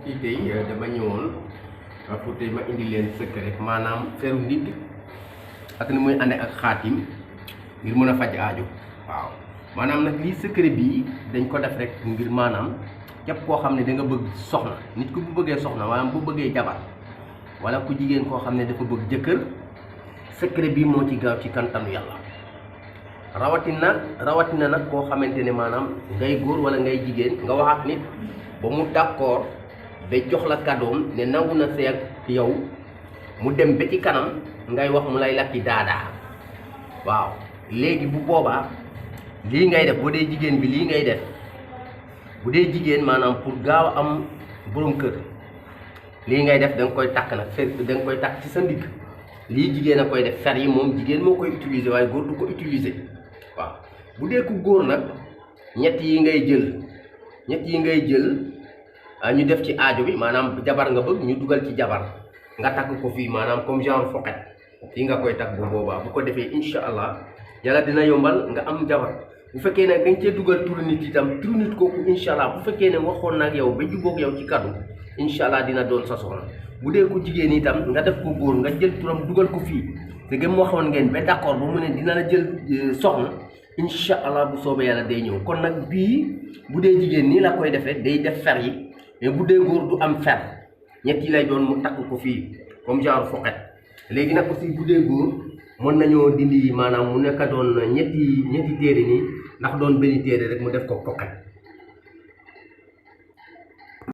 kii tey dama ñëwoon pour tey ma indi leen secret maanaam feru nit ak ni muy ànd ak xaatim ngir mën a faj aajo waaw maanaam nag lii secret bii dañ ko def rek ngir maanaam képp koo xam ne da nga bëgg soxna nit ku bu bëggee soxna maanaam bu bëggee jabar wala ku jigéen koo xam ne dafa bëgg jëkkër secret bii moo ci gaaw ci kantanu yàlla rawatina nag koo xamante ne maanaam ngay góor wala ngay jigéen nga wax ak nit ba mu d'accord ba jox la kàddoom ne nangu na seeg yow mu dem ba ci kanam ngay wax mu lay lakki daadaa waaw léegi bu boobaa lii ngay def bu dee jigéen bi lii ngay def bu dee jigéen maanaam pour gaaw a am borom kër lii ngay def da nga koy takk nag fer da nga koy takk ci sa ndigg lii jigéen a koy def fer yi moom jigéen moo koy utiliser waaye góor du ko utiliser waaw bu dee ku góor nag ñett yi ngay jël ñu def ci aajo bi maanaam jabar nga bëgg ñu dugal ci jabar nga takk ko fii maanaam comme genre foqet fii nga koy takk bu boobaa bu ko defee incha allah yàlla dina yombal nga am jabar bu fekkee ne dañ cee dugal turu nit itam turu nit kooku incha allah bu fekkee ne waxoon nag yow ba jubóog yow ci kaddu incha allah dina doon sa soxna bu dee ko jigéen itam nga def ko góor nga jël turam dugal ko fii te gëm waxoon ngeen ba d'accord ba mu ne dina la jël soxna incha allah bu soobee yàlla day ñëw kon nag bii bu dee jigéen nii la koy defee day def fer yi mais bu dee góor du am fer ñett yi lay doon mu takk ko fii comme genre foqet léegi nag aussi bu dee góor mën nañoo dindi maanaam mu nekk doon ñetti téere nii ndax doon benn téere rek mu def ko foqet